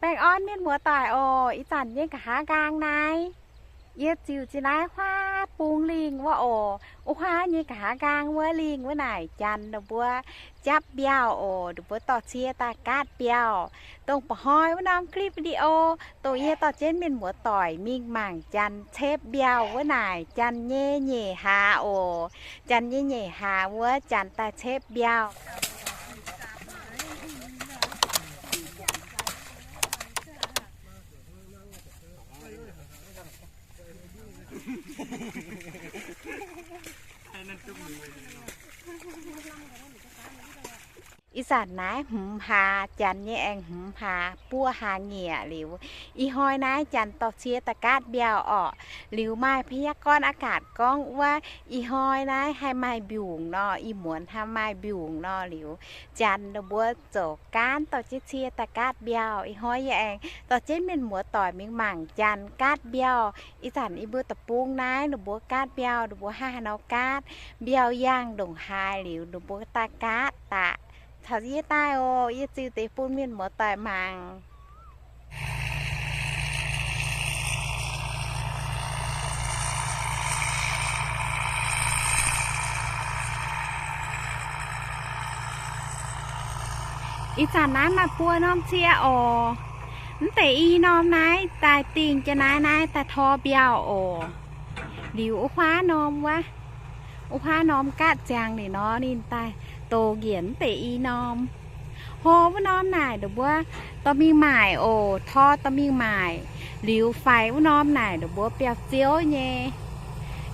Baengh orn mienh muoz-doic oc. Ih zanc nyei nqa'haav nqaang naaiv, yie ziux zinh naaiv huaav bung lingh wuov oc. Wuov huaav nyei nqa'haav nqaang wuov lingh wuov naaic, janx ninh mbuo japv mbiauh oc. Ninh mbuo dorh cie daaih gaatv mbiauh. Dongh mba'hnoi wuov norm คลิปวิดีโอ dongh yie dorh jienv mienh muoz-doic mingh mangc janx cepv mbiauh wuov naaic, janx nyei nyeic hlaax oc. Janx nyei nyeic hlaax wuov, janx daaih cepv mbiauh. Ih zanc naaiv hmz hlaax, janx nyei aengx hmz hlaax, buo hlaax nyieqc liuz, ih hnoi naaiv janx dorh cie daaih gaatv mbiauh orqc. Liuz maaih พยากรณ์อากาศ gorngv wuov ih hnoi naaiv haih maaih mbiungc nor, ih muonz haih maaih mbiungc nor. Liuz janx ninh mbuo ziouc gaanv dorh jienv cie daaih gaatv mbiauh. Ih hnoi yie aengx dorh jienv mienh muoz-doic mingh mangc janx gaatv mbiauh. Ih zanc yie mbuo deic-bung naaiv ninh mbuo gaatv mbiauh, ninh mbuo hnangv haaix nor gaatv, mbiauh yangh ndongc haaix liuz ninh mbuo daaih gaatv daaih. Caux yie daaih oc. Yie ziux deix bun mienh muoz-doic mangc. Ih zanc naaiv maaih buo norm cie oc. Mv deix i norm naaiv daaih dingh jienv naaiv, naaiv daaih tor mbiauh oc. Liuz wuov huaav norm wuov, wuov huaav norm gaatv ziangx liuz nor, ninh daaih douz njiec mv deix i norm. Hlo wuov norm naaic ninh mbuo dorh mingh maaic oc, tor dorh mingh maaic. Liuz faix wuov norm naaic ninh mbuo biauv-ziouv nyei.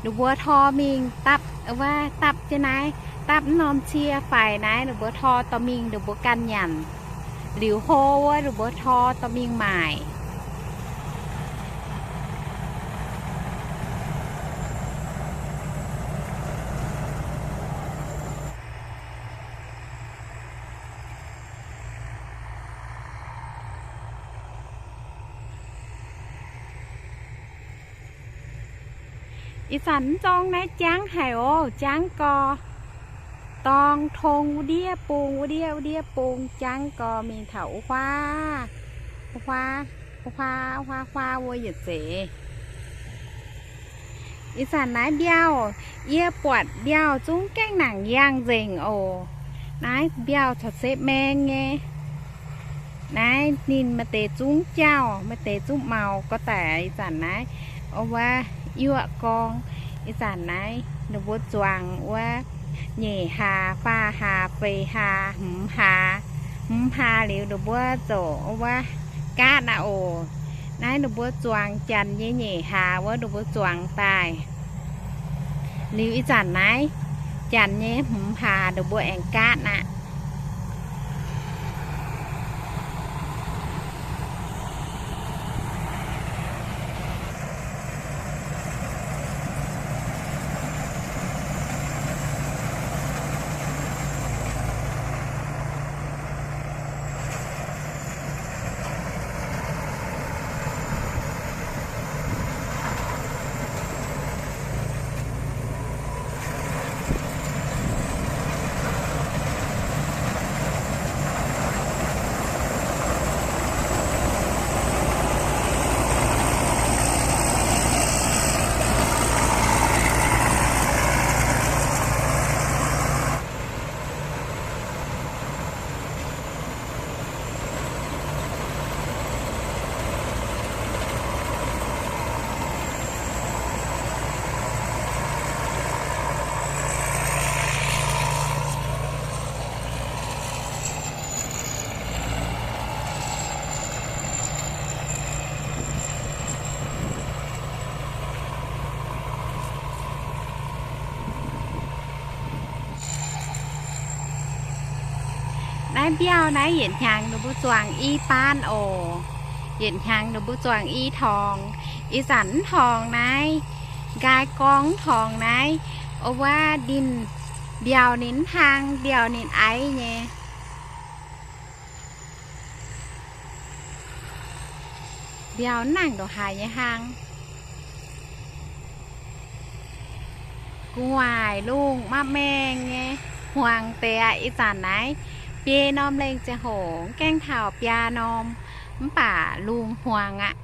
Ninh mbuo tor mingh dapv, wuov dapv jienv naaiv, dapv wuov norm cie faix naaiv, ninh mbuo tor dorh mingh ninh mbuo ganh nyanc. Liuz hlo wuov ninh mbuo tor dorh mingh maaic. Ih zanc mv zorng naaiv jangv haic oc. Jangv gorx, dorng tong wuov ndiev bung, wuov ndiev, wuov ndiev bung. Jangv gorx mingh taux wuov huaav, wuov huaav, wuov huaav, huaav, huaav wuov yietc zeiz. Ih zanc naaiv mbiauh, yie buatc mbiauh zungv gaengh nangc yangh nzengc oc. Naaiv mbiauh corc sepv maeng nyei. Naaiv ninh maaih deix zungv jauh, maaih deix zungv maux gorx daic. Ih zanc naaiv, wuov, yuoqv gorngv, ih zanc naaiv ninh mbuo zuangx wuov nyeic hlaax, faah hlaax, feix hlaax, hmz hlaax. Hmz hlaax liuz ninh mbuo ziouc wuov gaatv aqv oc. Naaiv ninh mbuo zuangx janx nyei nyeic hlaax wuov ninh mbuo zuangx daaih. Liuz ih zanc naaiv janx nyei hmz hlaax ninh mbuo aengx gaatv aqv. Naaiv mbiauh naaiv yietc hnyangx ninh mbuo zuangx i baan oc. Yietc hnyangx ninh mbuo zuangx i torngx. Ih zanc mv torngx naaiv, nqaai gorngv mv torngx naaiv, wuov ninh mbiauh ninh mv hlang, mbiauh ninh aiv nyei. Mbiauh mv nangc ndongc haaix nyei hlang. Gu'nguaaic lungh mapv maeng nyei, hmuangx deix aqv. Ih zanc naaiv biei norm lengh ziangh hoc, mv gaengh taux biaa norm. mv baac lungh hmuangx aqv.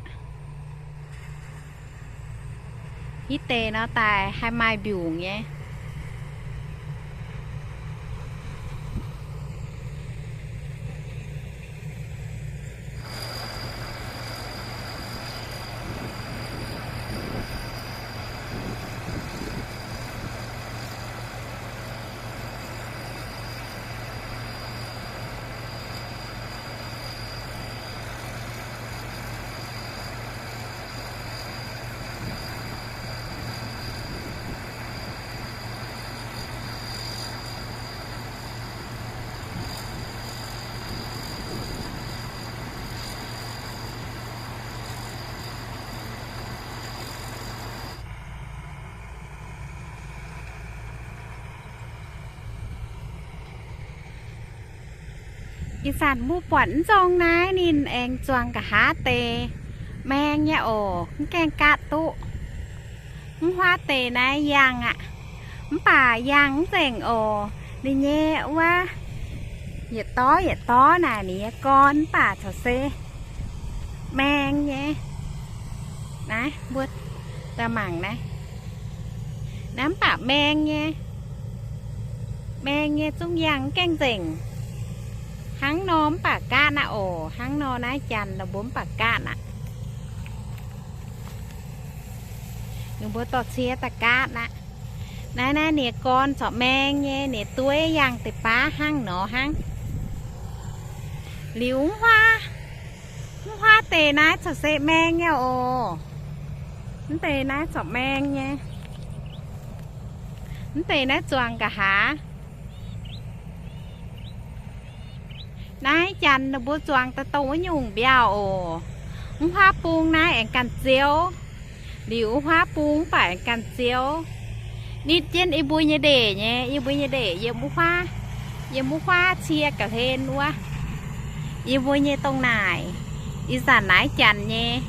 Hitv deix nor daaih haih maaih mbiungc nyei. Ih zanc mbuo buatc mv nzong naaiv ninh aengx zuangx nqa'haav deix maeng nyei oc, mv gaengh gaatv duqv. Mv huaav deix naaiv yangh aqv, mv baac yangh mv nzengc oc. Ninh nyei wuov yietc dorv yietc dorv naaic ninh nyei gorn mv baac corc se maeng nyei. Naaiv mbuo daaih mangc naaiv. Naaiv mv baac maeng nyei, maeng nyei zungv yangh mv gaengh nzengc. Hnangv nor mv baac gaatv aqv oc. Hnangv nor naaiv janx ninh mbuo mv baac gaatv aqv. Ninh mbuo dorh cie daaih gaatv aqv. Naaiv, naaiv ninh nyei gorn corc maeng nyei, ninh nyei dueiv yangh deix baav hnangv nor hnangv. Liuz mv huaav, mv huaav deix naaiv corc se maeng nyei oc. Mv deix naaiv corc maeng nyei. Mv deix naaiv zuangx nqa'haav. Naaiv janx ninh mbuo zuangx daaih dongh wuov nyungc mbiauh oc. Mv huaav bung naaiv aengx ganh ziouv. Liuz wuov huaav bung mv baac aengx ganh ziouv. Nitv jienv yie mbuo nyei ndeic nyei, yie mbuo nyei ndeic yiem wuov huaav, yiem wuov huaav cie ga'hlen wuov. Yie mbuo nyei dongh naaic, ih zanc naaiv janx nyei.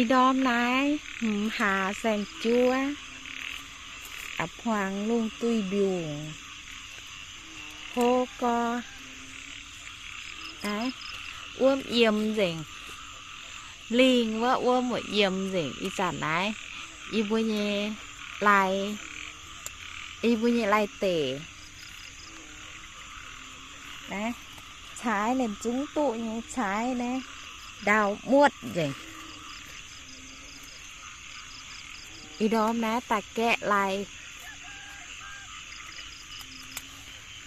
Ih ndorm naaiv hmz hlaax saeng-juov, a'hmuangx lungh duih mbiungc, hlo gorx. Naaiv wuom yiem nzengc. Lingh wuov wuom yiem nzengc. Ih zanc naaiv yie mbuo nyei lai, yie mbuo nyei lai-deic. Naaiv caaiv, ninh zungv duqv nyei caaiv naaiv ndau muotv nzengc. Ih ndorm naaiv da'gaeqv lai,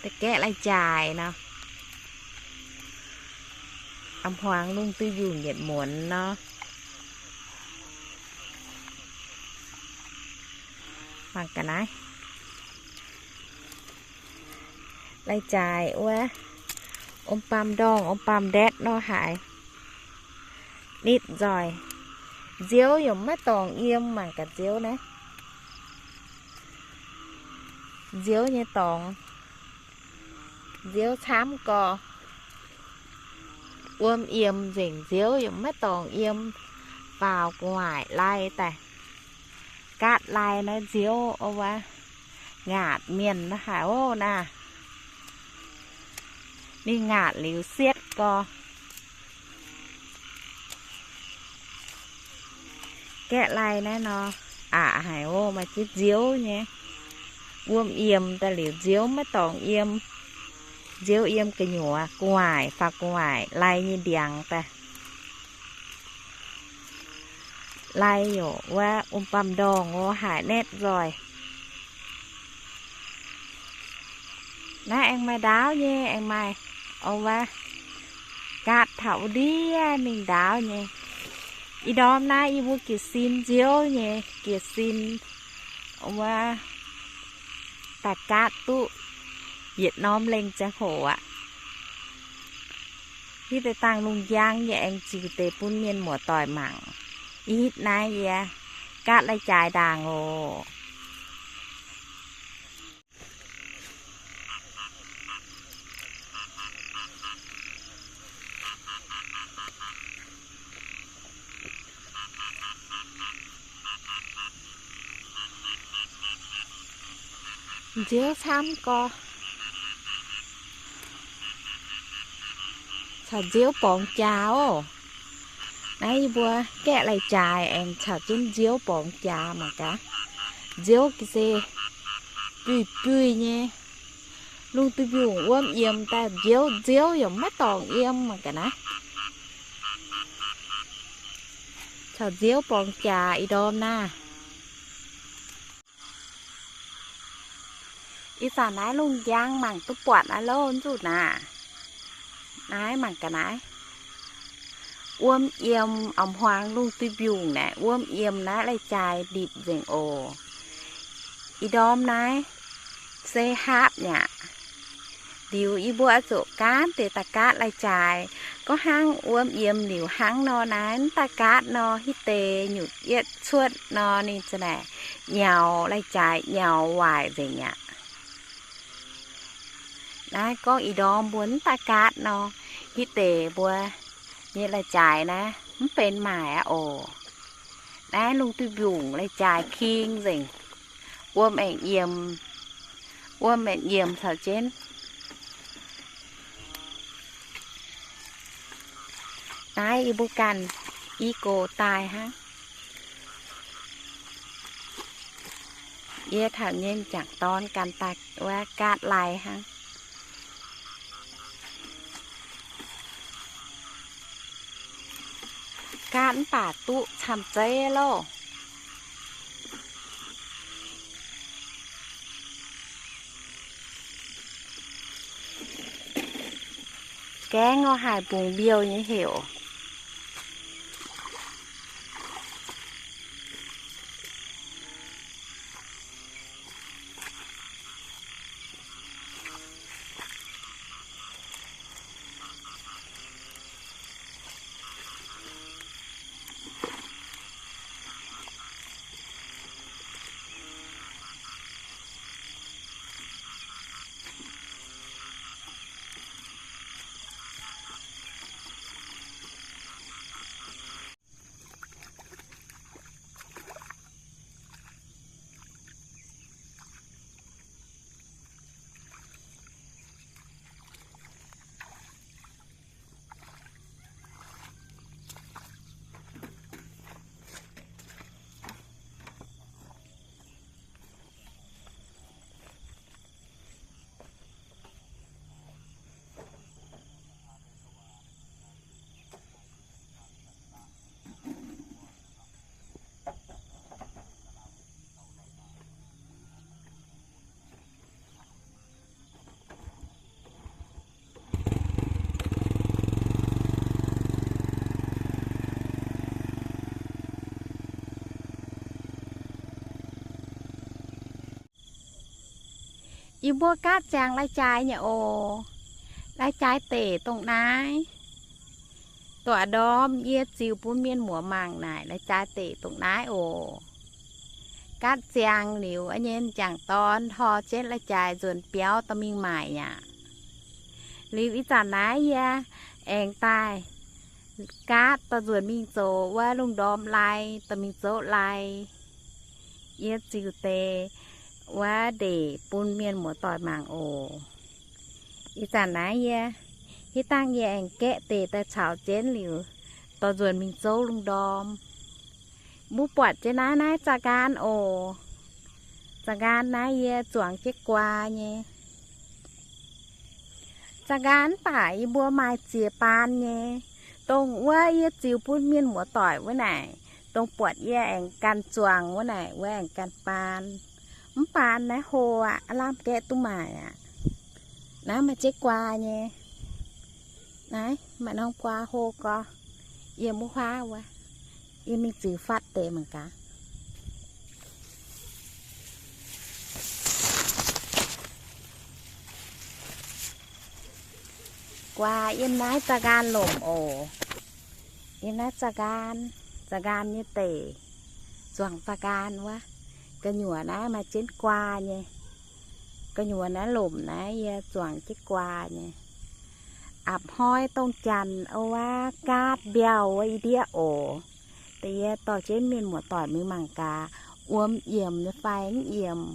da'gaeqv lai-njaaic nor, a'hmuangx lungh duih mbiungc yietc muonz nor. Mangc ga'naaiv. Lai-njaaic wuov, om baamh ndorngh, om baamh ndetv nor haiz nitv nzoih. Nziouv yaac maiv dorngx yiem, mangc gaax nziouv naaiv. Nziouv nyei dorngx, nziouv camv gorx. Wuom yiem nzengc, nziouv yaac maiv dorngx yiem, faaux gu'nguaaic lai daaih. Gaatv lai naaiv nziouv wuov, ngaatc mienh haic oc naaiv. Ninh ngaatc liuz sietv gorx. Gaeqv lai naaiv nor, aqc haic oc, maaih ziex nziouv nyei. Wuom yiem daaih liuz nziouv maiv dorngx yiem. Nziouv yiem gu'nyuoz gu'nguaaic, faaux gu'nguaaic lai nyei ndiangx daaih. Lai yaac wuov, om baamh ndorngh oc, haiz netv nzoih. Naaiv aengx maaih ndaauv nyei, aengx maaih, o, wuov, gaatv taux wuov ndiev mingh ndaauv nyei. Ih ndorm naaiv yie mbuo jiez sin nziouv nyei, jiez sin, o, wuov, daaih gaatv duqv yietc norm lengh ziangh hoc aqv. Hitv deix dangh lungh njang yie aengx ziux deix bun mienh muoz-doic mangc. Ih hitv naaiv yie gaatv lai-jaaix ndaangc oc. Nziouv camv gorx. Caux nziouv borngz jaax oc. Naaiv yie mbuo gaeqv lai-jaaix aengx caux jienv nziouv borngz jaax mangc gaax. Nziouv ga'sie buih buih nyei. Lungh duih mbiungc wuom yiemx daaih nziouv nziouv yaac maiv dorngc yiem mangc gaax naaiv. Caux nziouv borngz jaax ih ndorm naaiv. Ih zanc naaiv lungh njang mangc duqv buatc naaiv loh, nzuqc naaiv. Naaiv mangc gaax naaiv. Wuom yiem, a'hmuangx lungh duih mbiungc naaic wuom yiem naaiv lai-jaaix ndipc nzengc oc. Ih ndorm naaiv se haapv nyaqc. Liuz yie mbuo oix zuqc gaanv deix daaih gaatv lai-jaaix. Gorngv hnangv wuom yiem liuz hnangv nor naaiv, mv daaih gaatv nor hitv deix nyutc yietv cuotv nor ninh za'naaic nyaux lai-jaaix nyaux waaic nzengc aqv. Naaiv gorngv ih ndorm mbuo mv daaih gaatv nor, hitv deix mbuo nyei lai-jaaix naaiv mv benx maaic aqv oc. Naaiv lungh duih mbiungc lai-jaaix king nzengc. Wuom aengx yiem, wuom aengx yiem caux jienv. Naaiv yie mbuo ganh i gox daaih hnangv. Yie taux nyei m'jangc dorn ganh daaih wuov gaatv lai hnangv. Gaatv mv baac duqv camv zeiv loh. Gaengh oix haih mbungx mbiouh nyei heuc. Yie mbuo gaatv ziangx lai-jaaix nyei oc. Lai-jaaix deic dongh naaiv. Dongh ndorm yie ziux bun mienh muoz mangc naaic, lai-jaaix deic dongh naaiv oc. Gaatv ziangx liuz, a'nyei m'jangc dorn tor jienv lai-jaaix nzuonx biauv dorh mingh maaic aqv. Liuz ih zanc naaiv yie aengx daaih gaatv dorh nzuonx mingh zoux wuov lungh ndorm lai, dorh mingh zouv lai. Yie ziux deix wuov ndeic bun mienh muoz-doic mangc oc. Ih zanc naaiv yie, hitv dangh yie aengx gaeqv deix daaih caux jienv liuz, dorh nzuonx mingh zouv lungh ndorm. Mbuo buatc jienv naaiv, naaiv za'nqaan oc. Za'nqaan naaiv yie zuangx jienv guaa nyei. Za'nqaan mv baac yie mbuo maaih ziex baan nyei. Dongh wuov yie ziux bun mienh muoz-doic wuov naaic, dongh buatc yie aengx ganh zuangx wuov naaic, wuov aengx ganh baan. Mv baan naaiv hlo aqv, aav lamh gaeqv duqv maaic aqv. Naaiv maaih jienv guaa nyei. Naaiv maaih norm guaa hlo gorx. Yiem wuov huaav wuov. Yie mingh ziux fatv deix mangc gaax. Guaa yiem naaiv za'nqaan lomc oc. Yiem naaiv za'nqaan, za'nqaan nyei deic, zuangx za'nqaan wuov. Gu'nyuoz naaiv maaih jienv guaa nyei. Gu'nyuoz naaiv lomc naaiv yie zuangx jienv guaa nyei. Apc hnoi dongh janx wuov gaatv mbiauh wuov i ndiev oc. Da'yietv dorh jienv mienh muoz-doic mingh mangc gaax, wuom yiemx nyei fai mv yiemx.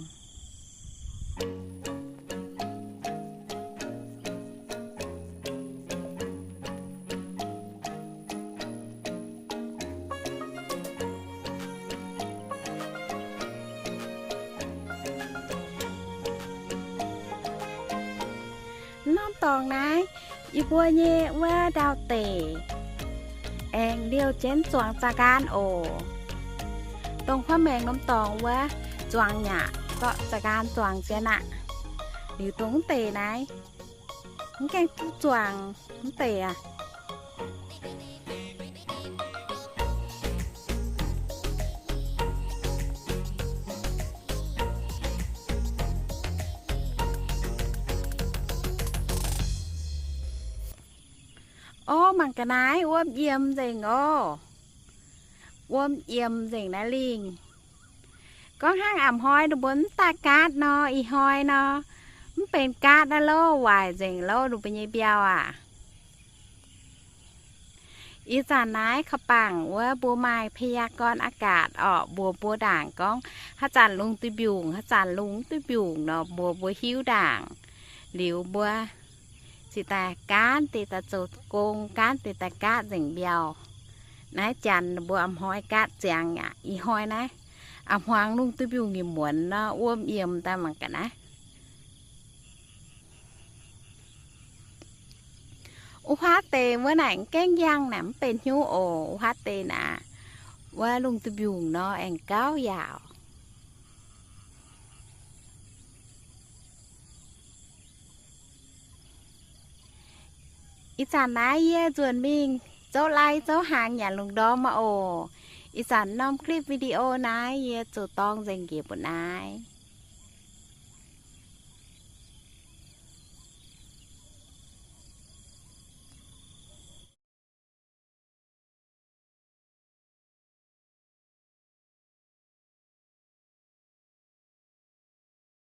Norm dorngx naaiv, yie mbuo nyei wuov ndau-deic aengx liouh jienv zuangx za'nqaan oc. Dongh kuaaiv maengx norm dorngx wuov zuangx nyaqc, zorqv za'nqaan zuangx zien aqv. Liuz dongh mv deix naaiv, mv gaengh duqv zuangx mv deix aqv. Orv, mangc ga'naaiv wuom yiemx nzengc orv. Wuom yiemx nzengc naaiv lingh. Gorngv hnangv a'hnoi ninh mbuo mv daaih gaatv nor, ih hnoi nor, mv benx gaatv naaiv lov, waaic nzengc lov ninh mbuo nyei mbiauh aac. Ih zanc naaiv ka'bangc wuov mbuo maaih พยากรณ์อากาศ orqc, mbuox mbuo ndaangc gorngv haaix zanc lungh duih mbiungc, haaix zanc lungh duih mbiungc nor, mbuox mbuo hiuv ndaangc. Liuz mbuo ziouc daaih gaanv deix daaih zoux gong, gaanv deix daaih gaatv nzengc mbiauh. Naaiv janx mbuo a'hnoi gaatv ziangx aqv. Ih hnoi naaiv a'hmuangx lungh duih mbiungc nyiemc muonz nor, wuom yiemx daaih mangc ga'naaiv. Wuov huaav deix wuov naaic mv gaengh yangh naaic mv benx hnyouv oc. Wuov huaav deix naaic, wuov lungh duih mbiungc nor aengx gauh yaauc. Ih zanc naaiv yie nzuonx mingh zouv lai zouv hnaangx nyanc lungh ndorm aqv oc. Ih zanc norm คลิปวิดีโอ naaiv yie ziouc dorng nzengc njiec mbuo naaiv.